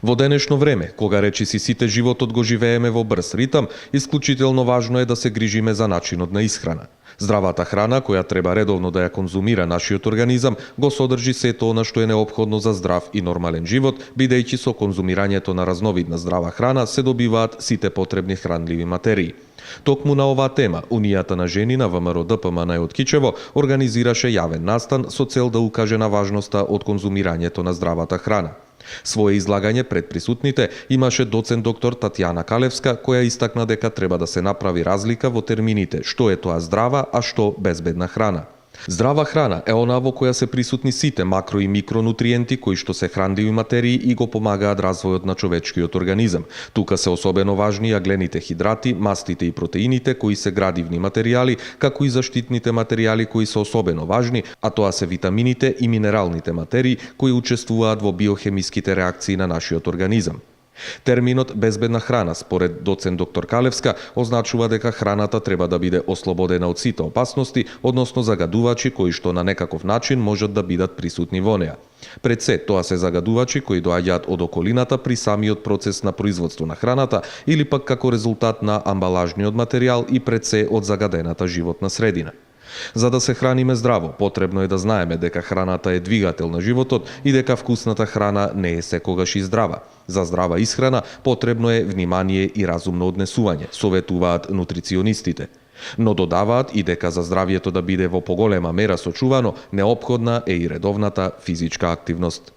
Во денешно време, кога речиси сите животот го живееме во брз ритам, исклучително важно е да се грижиме за начинот на исхрана. Здравата храна, која треба редовно да ја конзумира нашиот организам, го содржи сето она што е неопходно за здрав и нормален живот, бидејќи со конзумирањето на разновидна здрава храна се добиваат сите потребни хранливи материи. Токму на оваа тема, Унијата на жени на ВМРО ДПМН од Кичево организираше јавен настан со цел да укаже на важноста од конзумирањето на здравата храна. Своје излагање пред присутните имаше доцент доктор Татјана Калевска, која истакна дека треба да се направи разлика во термините што е тоа здрава, а што безбедна храна. Здрава храна е она во која се присутни сите макро и микронутриенти кои што се хранливи материи и го помагаат развојот на човечкиот организам. Тука се особено важни јаглените хидрати, мастите и протеините кои се градивни материјали, како и заштитните материјали кои се особено важни, а тоа се витамините и минералните материи кои учествуваат во биохемиските реакции на нашиот организам. Терминот безбедна храна, според доцент доктор Калевска, означува дека храната треба да биде ослободена од сите опасности, односно загадувачи кои што на некаков начин можат да бидат присутни во неа. Пред се, тоа се загадувачи кои доаѓаат од околината при самиот процес на производство на храната или пак како резултат на амбалажниот материјал и пред се од загадената животна средина. За да се храниме здраво, потребно е да знаеме дека храната е двигател на животот и дека вкусната храна не е секогаш и здрава. За здрава исхрана потребно е внимание и разумно однесување, советуваат нутриционистите. Но додаваат и дека за здравието да биде во поголема мера сочувано, неопходна е и редовната физичка активност.